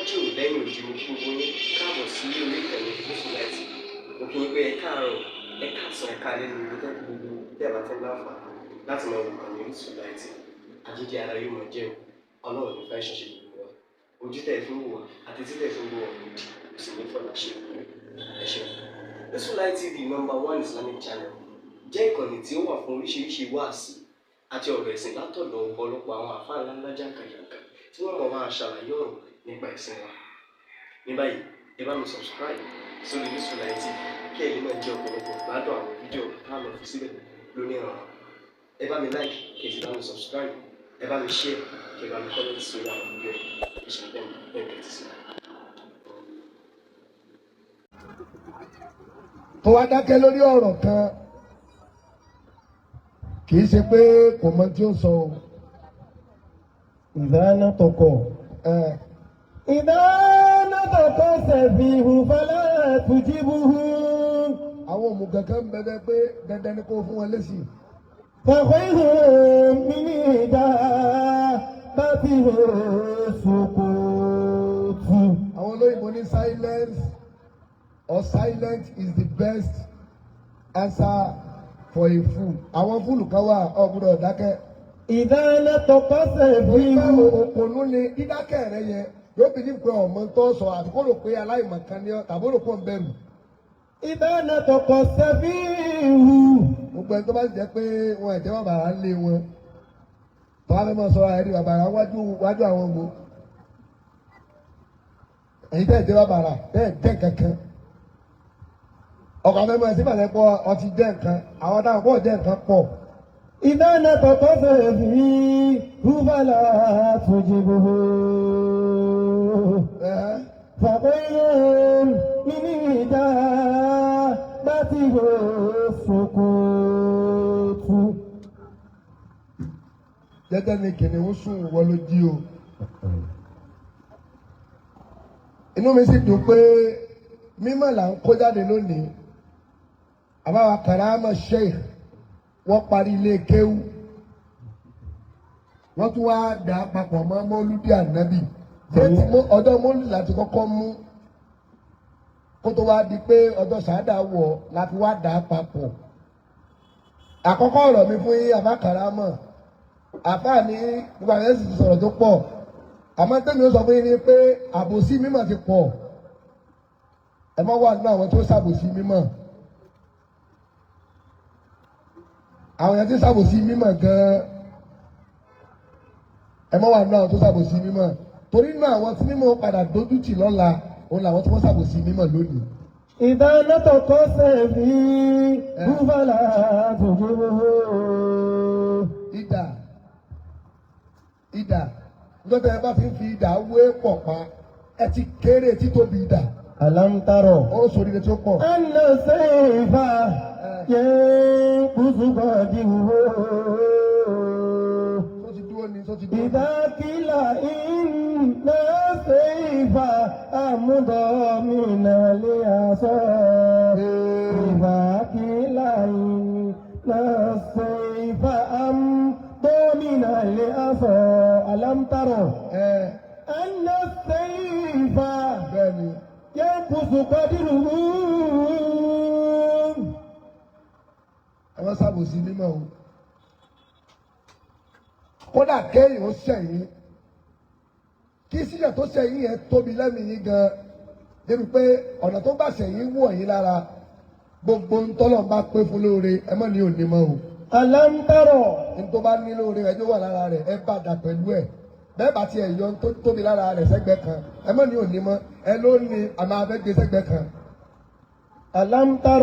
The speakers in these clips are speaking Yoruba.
Lájò lẹ́yìn òdi, mo kí gbogbo yín káàbọ̀ sí orí ìkànnì Orísun Light. Mo kí yín pé ẹ káàárọ̀, ẹ káàsán, ẹ káalẹ́ ní gbogbo gbogbo tẹ́ ẹ bá ti ń láǹfààní láti máa wò ìkànnì Orísun Light. Àjíǹde ara yóò máa jẹ́ o. Ọlọ́run ní fẹ́ ṣẹ̀ṣẹ̀ gbogbo wa. Ojú tẹ̀ fi ń wò wá àti etí tẹ̀ fi ń gbọ́ wá kò dì, kò sì ní fọ́ láṣẹ. Ẹ ṣeun. Orísun Light TV, number one Islamic channel, jẹ́ ìkànnì tí ó wà fún oríṣiríṣi wáàsí àti ọ̀rọ̀ ẹ̀sìn látọ̀dọ̀ ọ̀pọ̀lọpọ̀ àwọn àfáà ńláńlá jàǹkànjàǹkàn tí wọ́n mọ̀ máa ṣàlàyé ọ̀rọ̀ nípa ẹ̀sìn wa. Ní báyìí, ẹ bá mi subscribe sórí Orísun Light TV kí ẹ̀yin náà jẹ́ ọ̀pọ̀lọpọ̀ gbádùn àwọn fídíò tá a lọ fi síbẹ̀ lónìí ọ̀rọ̀. Ẹ bá mi like, kí ẹ sì bá mi subscribe, ẹ bá mi share, kí ẹ bá mi comment sórí àwọn fídíò yìí. Ẹ ṣe bẹ́ẹ̀ bẹ́ẹ̀ tẹ́tí sí. Tó wá dákẹ́ lórí ọ̀rọ̀ kan, kì í ṣe pé kò mọ tí ó sọ o. إذا نطق Ẹ, إذا نطق السفيه فلا تجبه. Àwọn òmùgọ̀ kan ń bẹ pé dandan ni kó fún wọn lésì. فخير من إجابته السكوت. Àwọn olóyìnbó ní silence or silent is the best answer for a fool. Àwọn fool kan wà ò gbọ́dọ̀ dákẹ́. إذا نطق Torí pé السفيه òpònú ni dídákẹ́ rẹ yẹn yóò bí ní pé ọmọ tó sọ àti kó rò pé aláìmọ̀kan ni ọ tàbí ó rò pé ó ń bẹ̀rù. إذا نطق السفيه Gbogbo ẹni tó bá sì jẹ́ pé wọn ẹ̀jẹ̀ bàbàrà ń lé wọn, tó wá fẹ́ máa sọ àìrí bàbàrà wájú wájú àwọn wo, èyí tẹ́ ẹ̀ jẹ́ bàbàrà tẹ́ ẹ̀ jẹ́ kankan, ọkọ̀ afẹ́ máa sí bàtẹ́ pọ̀ ọtí jẹ́ nǹkan, àwọn táwọn pọ̀ jẹ́ nǹkan pọ̀. إذا نطق السفيه فلا تجبه. Ẹ̀hẹ́. فخير من إجابته السكوت. Jẹ́jẹ́ ni kìnìún sùn, wọ́n ló jí o. Inú mi sì dùn pé mímọ̀ là ń kó jáde lónìí. Àbáwá Karama Sheikh, wọ́n parí ilé kéwú, wọ́n tún wá dà á papọ̀ mọ́ mọ́lúdì ànábì. Ṣé ti mú ọjọ́ mọ́lúdì láti kọ́kọ́ mú kó tó wá di pé ọjọ́ sàádà wọ̀ láti wá dà á papọ̀? Àkọ́kọ́ ọ̀rọ̀ mi fún yín, àbá Karama, àfáà ní gbogbo àwọn ẹ̀sìn ti sọ̀rọ̀ tó pọ̀, àmọ́ tẹ́mi ó sọ fún yín ni pé àbòsí mímọ̀ ti pọ̀. Ẹ má wà nínú àwọn tó ṣàbòsí mímọ̀. Àwọn èèyàn ti ṣàbòsí mímọ̀ gan-an. Ẹ má wà nínú àwọn tó ṣàbòsí mímọ̀, torí nínú àwọn tí mímọ̀ padà dójú tì lọ́la òun làwọn tí wọ́n ṣàbòsí mímọ̀ lónìí. إذا نطق السفيه فلا تجبه. Ìdà, ìdà, nígbà tí ẹ bá ti ń fi ìdà wé pọ̀ pa, ẹ ti kéré títóbi ìdà. ألم تر Ó sọ oríire tí ó pọ̀. أن السيف ينقص قدره. Tó ti dúró ni tó ti dúró ni. إذا قيل إن السيف أمضى من العصا، إذا قيل إن السيف أمضى من العصا، ألم تر Ẹ أن السيف bẹ́ẹ̀ ni. ينقص قدره. Ẹ má ṣàbòsí mímọ̀ o. Kódà kéèyàn ó ṣẹ̀yìn, kí sílẹ̀ tó ṣẹ̀yìn yẹn tóbi lẹ́mìí yín gan débi pé ọ̀nà tó bá ṣẹ̀yìn wọ̀ yín lára, gbogbo ntọ́lọ̀ bá pé fún lóore, ẹ má ní òní mọ́ o. ألم تر Ní tó bá ní lóore ẹ tó wà lára rẹ̀, ẹ bá dà pẹ̀lú ẹ̀. Bẹ́ẹ̀ bá tiẹ̀ yọ tó tóbi lára rẹ̀ sẹ́gbẹ́ kan, ẹ má ní òní mọ́, ẹ ló ní àmọ́ abẹ́ gbé sẹ́gbẹ́ kan. ألم تر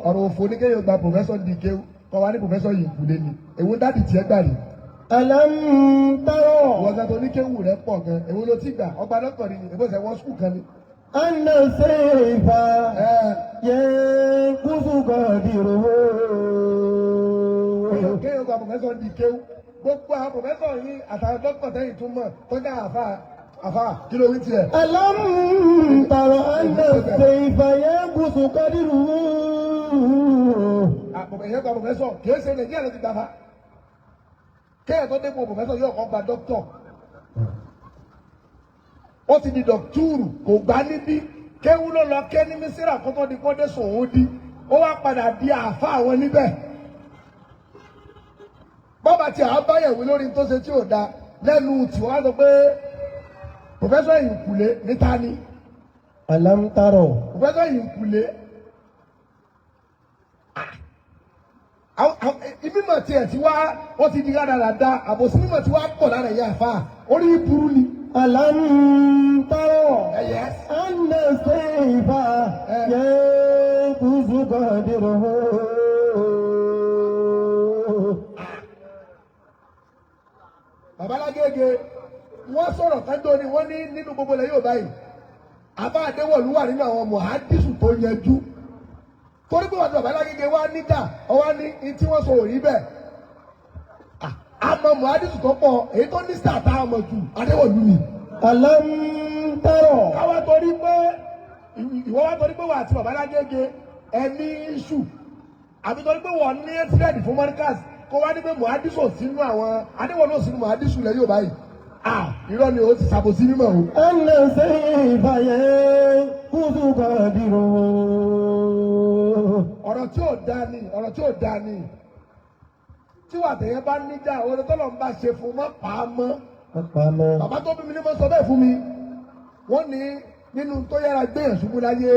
Ọ̀rọ̀ òfò ní kéèyàn gba professor di kéwù kọ́ wa ní professor yìí kù lé ní èwo dádì tiẹ̀ gbà rí. ألم تر Wọ́n gan tó ní kéwù rẹ̀ pọ̀ gan, èwo ló ti gbà? Ọgbà dọ́kítọ̀ ni, èwo sẹ̀ wọ́n skul kan ni. أن السيف Ẹ ينقص قدره. kéèyàn gba professor di kéwù, gbogbo àwọn professor yìí àtàwọn dọ́kítọ̀ tẹ́yìn tún mọ̀ tó dá àfa àfa, kí ló wí tiẹ̀? ألم تر أن السيف ينقص قدره. Èyàn gba professor, kìí ṣe Nàìjíríà ló ti gbà fa. Kéèyàn tó dépò professor yóò kọ́ gba dọ́kítọ̀. Ó Ó ti di dọ̀túrù, kò gbá níbí. Kéwú ló lọ ké ní Mísírà kó tó di kó dé Sòwòdì. Ó wá padà di àáfà àwọn níbẹ̀. Bọ́ba tí a bá yẹ̀wò lórí tó ṣe tí ò da lẹ́nu tí wọ́n á sọ pé pòfẹ́sọ̀ Ìyìnkùlé níta ni. ألم تر Pòfẹ́sọ̀ Ìyìnkùlé. Mímọ̀ tiẹ̀ tí wá ó ti di rádaràda, àbòsí mímọ̀ tí wá pọ̀ lára ẹ̀yà àfa orí burú ni. ألم تر Ẹ̀yẹ́. أن السيف ينقص قدره. Babalágége wọ́n sọ̀rọ̀ kájọ ni wọ́n ní nínú gbogbo ilẹ̀ yóò báyìí. Àbá Adéwọ̀lú wà nínú àwọn mọ̀hádìsù tó yanjú. Torí pé wọ́n ti Babalágége wá níjà, ọwá ní ní tí wọ́n sọ òrí bẹ́ẹ̀. Àmọ́ mọ̀hádìsù tó pọ̀, èyí tó ní sà tá a mọ̀ jù, Adéwọ̀lú ni. ألم تر Káwá torí pé ìwọ wá torí pé wà àti Babalágége ẹni iṣu àbí torí pé wọ́n ní ẹ́tírẹ́dì fún Mọ́ríkàs kó wá ní pé mọ̀hádìsù ò sínú àwọn Adéwọ̀lú ò sínú mọ̀hádìsù lẹ́ yóò báyìí. Irọ́ ni o ti ṣàbòsí mímọ̀ o. أن السيف ينقص قدره. Ọ̀rọ̀ tí ò da ni, ọ̀rọ̀ tí ò da ni. Tí wà tẹ̀yẹ bá níjà, oore tọ́lọ̀ ń bá ṣe fún mọ́ pa á mọ́. Pàmò. Bàbá tó bí mi ní mọ́ sọ bẹ́ẹ̀ fún mi. Wọ́n ní nínú tó yára gbéyàn ṣubú láyé.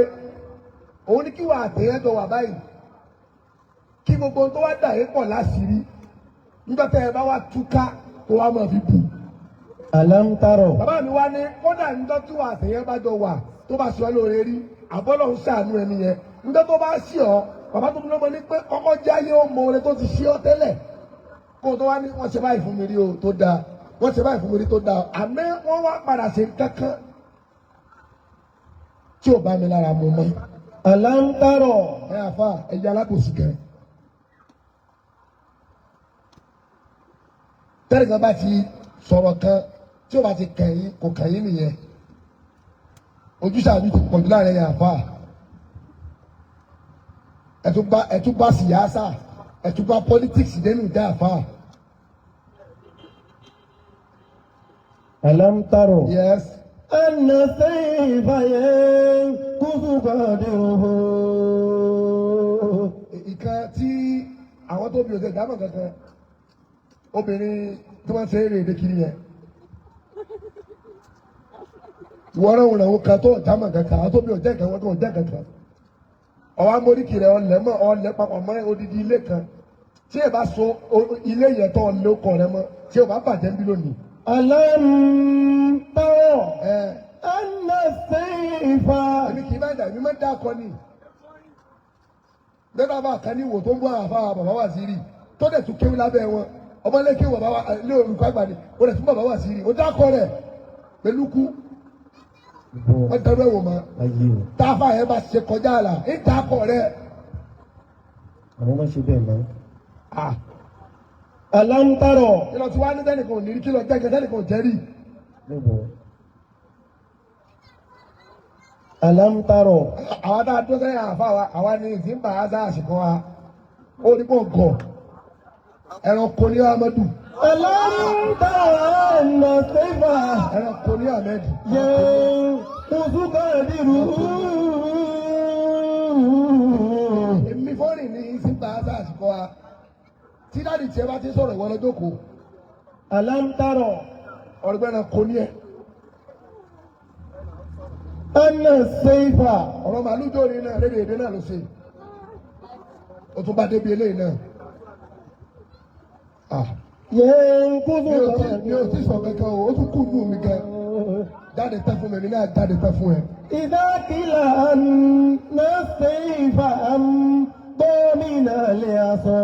Òun ní kí wà tẹ̀yẹ jọ wà báyìí. Kí gbogbo ohun tó wá dà yín pọ̀ láṣìírí. Nígbà tẹ́ ẹ bá wá túká kó wá máa fi bù. ألم تر Bàbá mi wá ní kódà níjọ́ tí wà àtẹ̀yẹ bá jọ wà tó bá ṣe ọ́ lóore rí, àbọ́lọ̀ ń ṣàánú ẹni yẹn. Níjọ́ tó bá ṣì ọ́, bàbá tó múná mọ́ ní pé kọ́kọ́ jáyé ó mọ oore tó ti ṣe ọ́ tẹ́lẹ̀. Kó o tó wá ní wọ́n ṣe báyìí fún mi rí o tó dáa, wọ́n ṣe báyìí fún mi rí tó dáa. Àmọ́ wọ́n wá padà ṣe kankan tí ò bá mi lára mu mọ́. ألم تر Ẹ àfa ẹ̀yà alábòsí gan. Tẹ́lẹ̀ kan bá ti sọ̀rọ̀ kan tí ó bá ti kàn yín kò kàn yín nìyẹn. Ojúṣàájú ti pọ̀jù láàrin ẹ̀yà àfa. Ẹ̀tún bá síyáṣà, ẹ̀tún bá politics nínú ìdá àfa. ألم تر Yes. أن السيف ينقص قدره. Ìkan tí àwọn tó bí ọ̀sẹ̀ ìdámọ̀ kankan, obìnrin tí wọ́n ṣe eré èdè kiri yẹn. Ìwọ rẹ̀ wọ̀n àwọn kan tó ọ̀jámọ̀ kankan, àwọn tó bí ọ̀jẹ̀ kan wọ́n tó ọ̀jẹ̀ kankan. Ọwọ́ amóríkì rẹ̀ ọ̀lẹ́ mọ́ ọ̀lẹ́ papọ̀ mọ́ odidi ilé kan. Tí ẹ bá so ilé yẹn tó ọ̀lẹ́ ọkọ̀ rẹ mọ́, tí ẹ bá bàjẹ́ ń bí lónìí. ألم تر Ẹ أن السيف èmi kì í bá dà, èmi máa ń dá akọ ni. Lẹ́tà bá kan ní ìwò tó ń bọ́ àfa bàbá wà sí rí tó dẹ̀ tún kéwú lábẹ́ wọn. Ọmọ ilé kéwú bàbá wa ilé olùkọ́ àgbà ni, ó dẹ̀ tún bàbá wà sí rí. Ó dákọ rẹ̀ pẹ̀lú kú, wọ́n dẹrú ẹ̀wò mọ́. Ayé o, Táfà yẹn bá ṣe kọjá àlà, ń dákọ rẹ̀. àwọn máa ṣe bẹ́ẹ̀ náà. ألم تر Kí lọ tí wàá ní tẹ́nìkan ò ní rí, kí lọ jẹ́ tẹ́nìkan ò jẹ́ rí. ألم تر Àwa tá a dúró sẹ́yìn àfa wa, àwa ni ìsìn bá a sá àsìkò wa. Ó ní kò gọ̀. Ẹranko ní Amadu. ألم تر أن السيف Ẹranko ní Ahmed. ينقص قدره. Èmi fọ́nrìn ní ìsìn bá a sá àsìkò wa. Tí dáàdì tiẹ̀ bá ti sọ̀rọ̀ ìwọ lọ jókòó. ألم تر Ọ̀rẹ́gbẹ́ ẹranko ní ẹ̀. أن السيف Ọ̀rọ̀ màálù jóore náà lédè èdè náà ló ṣe. Ó tún bá débi eléyìí náà. ينقص Mi ò tí sọ kankan o, ó tún kù nù mí gan. Jáde tán fún mi, èmi náà jáde tán fún ẹ. إذا قيل أن السيف أمضى من العصا.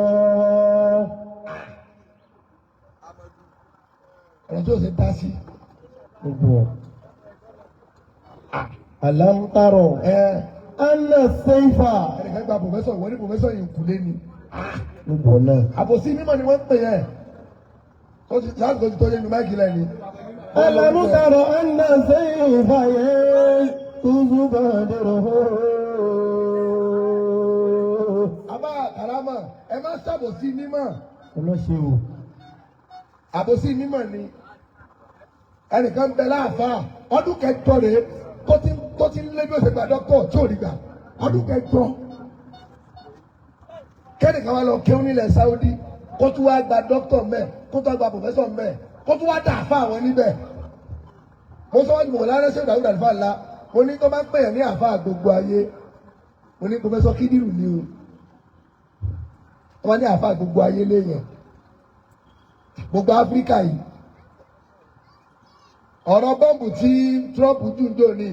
Ọ̀rọ̀ tí ó ṣe dá sí. ألم تر Ẹ أن السيف ẹnìkan gba pòfẹ́sọ̀, ìwọ ní pòfẹ́sọ̀ yìí kù lé ni. Gbogbo náà. Àbòsí mímọ̀ ni wọ́n ń pè yẹn. Ó ti lásìkò ti tó yé nu máìkì lẹ́ni. ألم تر أن السيف ينقص قدره. Àbá Kàrámà, ẹ má ṣàbòsí mímọ̀. Ọlọ́ṣẹ́ o. Àbòsí mímọ̀ ni. Ẹnìkan bẹ láàfáà, Ọdún kẹjọ rèé tó ti ń lé bí ó ṣe gba dọ́kítọ̀ tí ò rí gbà. Ọdún kẹjọ. Kẹ́nìkan wá lọ kéwọ́n nílẹ̀ Saudi, kó tún wá gba dọ́kítọ̀ mẹ́, kó tún wá gba professor mẹ́, kó tún wá dà fún àwọn níbẹ̀. Mo sọ wájú mọ̀ lára ṣé ìdàgbàsókè àlùfáà ńlá. Mo ní tó bá ń pè é ní àfáà gbogbo ayé, mo ní Professor Kídírù ni o. Wọ́n ní àfáà gbogbo ayé léèyàn, gbogbo Áfíríkà yìí. Ọ̀rọ̀ bọ́ǹbù tí Trump dùn dò ní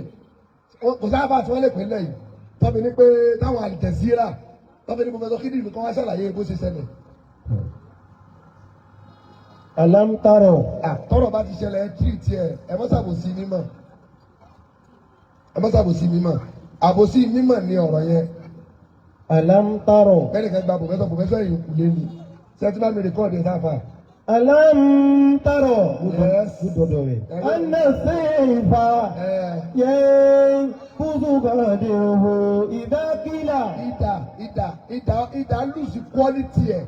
kò sábà tí wọ́n lè pè lẹ́yìn tọ́bi ní pé táwọn Al Jazeera tọ́bi ní Professor Kídírù kan wá ṣàlàyé bó ṣe ṣẹlẹ̀. ألم تروا Tọ́rọ̀ bá ti ṣẹlẹ̀, ẹ treat ẹ. Ẹ má ṣàbòsí mímọ̀, ẹ má ṣàbòsí mímọ̀. Àbòsí mímọ̀ ní ọ̀rọ̀ yẹn. ألم تروا Bẹ́ẹ̀ni kan gba professor, professor yìí kù lé ní ṣé tí bá mi record ẹ̀ sáfà. ألم تروا Yes. أن السيف Ẹ ينفذ قدره إذا قيل Ìdà lose quality ẹ̀,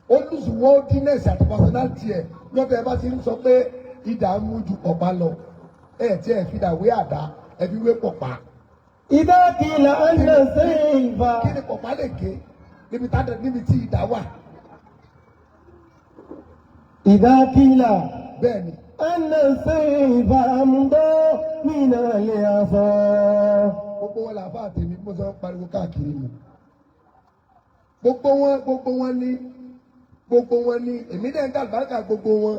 ó lose worthiness àti personality ẹ̀ lọ́tọ̀. Ẹ bá ti ń sọ pé ìdà ń mú ju pọ̀pá lọ, ẹ tí ẹ fi dà wé àdá, ẹ fi wé pọ̀pá. إذا قيل أن السيف Kí ni pọ̀pá lè gé níbi tá níbi tí ìdà wà? إذا قيل Bẹ́ẹ̀ ni. أن السيف أمضى من العصا. Gbogbo wọn làbá àtẹ̀mí bí mo sọ ń pariwo káàkiri mu. Gbogbo wọn, gbogbo wọn ní, gbogbo wọn ní. Èmi dẹ̀ ń dá àlùbáríkà gbogbo wọn.